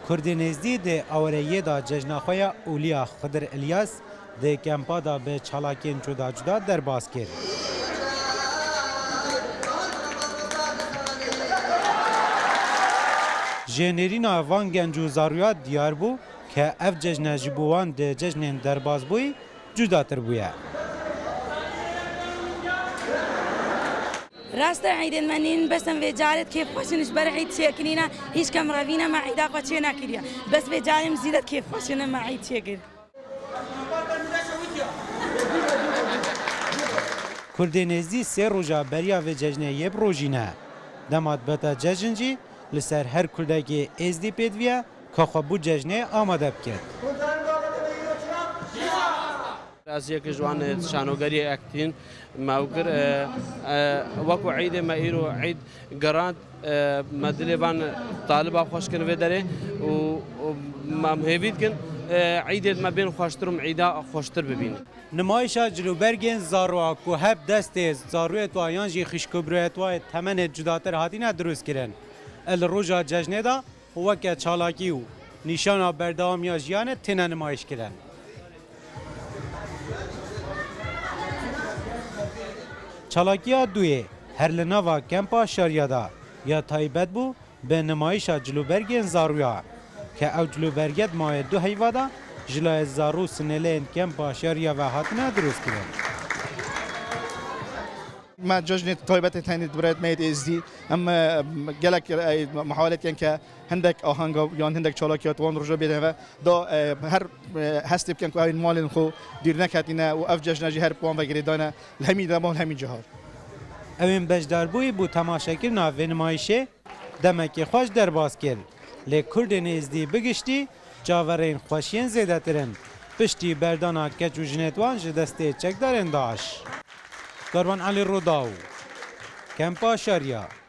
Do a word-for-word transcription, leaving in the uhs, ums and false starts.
Kurdên Êzdî di awereyê de cejna xwe ya Ûliya Xidir Ilyas di kempa de bi çalakiyên cuda cuda derbas kir. Ji nêrîna van genc û zarûya diyar bû ke ev cejne ji bo wan di cejnên derbasbûyî cudatir bûye. Rast e, eydên me nîn, bes em vê carê kêfxweş in, ji ber eyd çêkinîne, hîç kem revîne me eyda xwe çê nekiriye. Bes vê carê em zîde kêfxweş in, me eyd çêkir. Kurdên Êzdî sê roja beriya vê cejnê yê bi rojî ne. Dema dibete cejn jî, li ser her Kurdekê Êzdî pêdiviye, ka xwe bo cejnê amade bike. Ez yek ji wan şanogeriyê Ektîn me ew kir, e, e, wekû eydê me îro eyd gerand, e, me dilê van taliba xweş kirin vê derê û, û me em hêvî dikin, e, eydê me bên xweştir û em eyda xweştir bibînin. Nimayişa cilûbergên zaroa ku heb destê zaroyê twa yan jî xişkobroyê twa yê temenê cudatir hatine dirûstkirin. E, li roja cejnê de weke çalakî û nîşana berdewamiya jiyanê têne nimayişkirin. Çalakiya duyê her li nava kempa Şariya de ya taybet bû bi nimayişa cilûbergên zaroya, ke ew cilûberge di mawê du heyva de ji layê zarû sinêleyên kempa Şariya ve hatine dirûstkirin. Me cejnê taybetê tenê di birayet me yê Êzdî. Em, e, gelek, e, muhawelê dikin ke hindek ahanga yan hindek çalakiya di wan roja bêne ve da, e, her, e, hestê bikin ku ew ên malên xwe dûr neketîne û ev cejne jî her bi wan ve girêdayne li hemî dema li hemî cihar. Ew ên beşdarbûyî bo temaşekirina vê nimayişê demekê xweş derbas kir. Lê Kurdên Êzdî bi giştî çaverên xweşiyên zêdetir in, piştî berdana keç û jinê wan ji destê çekdarên DAIŞ. Karwan Elî Rûdaw, Kempa Şariya.